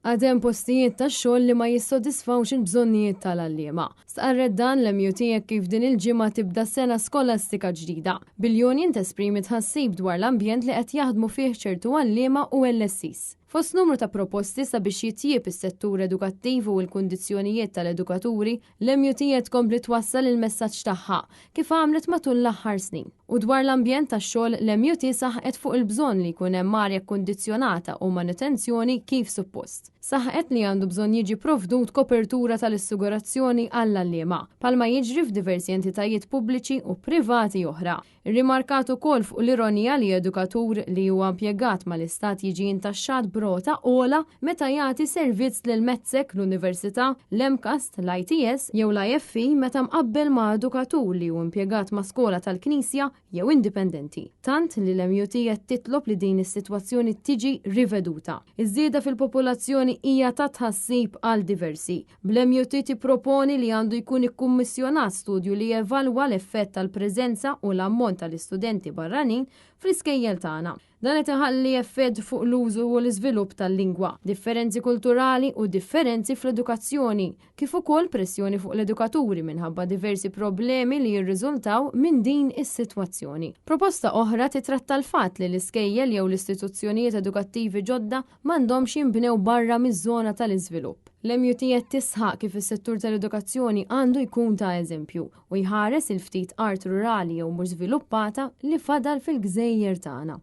Għad hemm postijiet tax-xogħol li ma jissodisfawx il-bżonnijiet tal-għalliema. Stqarret dan l-MUT hekk kif din il-ġimgħa tibda sena skolastika ġdida. Bil-union tesprimi tħassib dwar l-ambjent li qed jaħdmu fih ċertu għalliema u LSEs. Fost numru ta' proposti sabiex jitjieb is-settur edukattiv u l-kundizzjonijiet tal-edukaturi, l-MUT qed tkompli twassal il-messaġġ tagħha, kif għamlet matul l-aħħar snin. U dwar l-ambjent tax-xogħol, l-MUT saħqet fuq il-bżonn li jkun hemm arja kkundizzjonata u manutenzjoni kif suppost. Saħqet li għandu bżonn jiġi provdut kopertura tal-assigurazzjoni għall-għalliema, bħalma jiġri f'diversi entitajiet pubbliċi u privati oħra. Irrimarkat ukoll fuq l-ironija li edukatur li huwa impjegat mal-Istat jiġi intaxxat b'rota ogħla meta jagħti servizz lil MATSEC, l-Università, l-MCAST, l-ITS jew l-IFE meta mqabbel ma' edukatur li hu impjegat ma' skola tal-Knisja jew indipendenti. Tant li l-MUT qed titlob li din is-sitwazzjoni tiġi riveduta. Iż-żieda fil-popolazzjoni hija ta' tħassib għal diversi. Bl-MUT tipproponi li għandu jkun ikkummissjonat studju li jevalwa l-effett tal-preżenza u l-ammont tal-istudenti barranin fl-iskejjel tagħna. Dan qed iħalli effett fuq l-użu u l-iżvilupp tal-lingwa, differenzi kulturali u differenzi fl-edukazzjoni, kif ukoll pressjoni fuq l-edukaturi minħabba diversi problemi li jirriżultaw minn din is-sitwazzjoni. Proposta oħra titratta l-fatt li l-iskejjel jew l-istituzzjonijiet edukattivi ġodda m'għandhomx jinbnew barra miż-żona tal-iżvilupp. L-MUT qed tisħaq kif is-settur tal-edukazzjoni għandu jkun ta' eżempju u jħares il-ftit art rurali jew mhux żviluppata li fadal fil-gżejjer tagħna.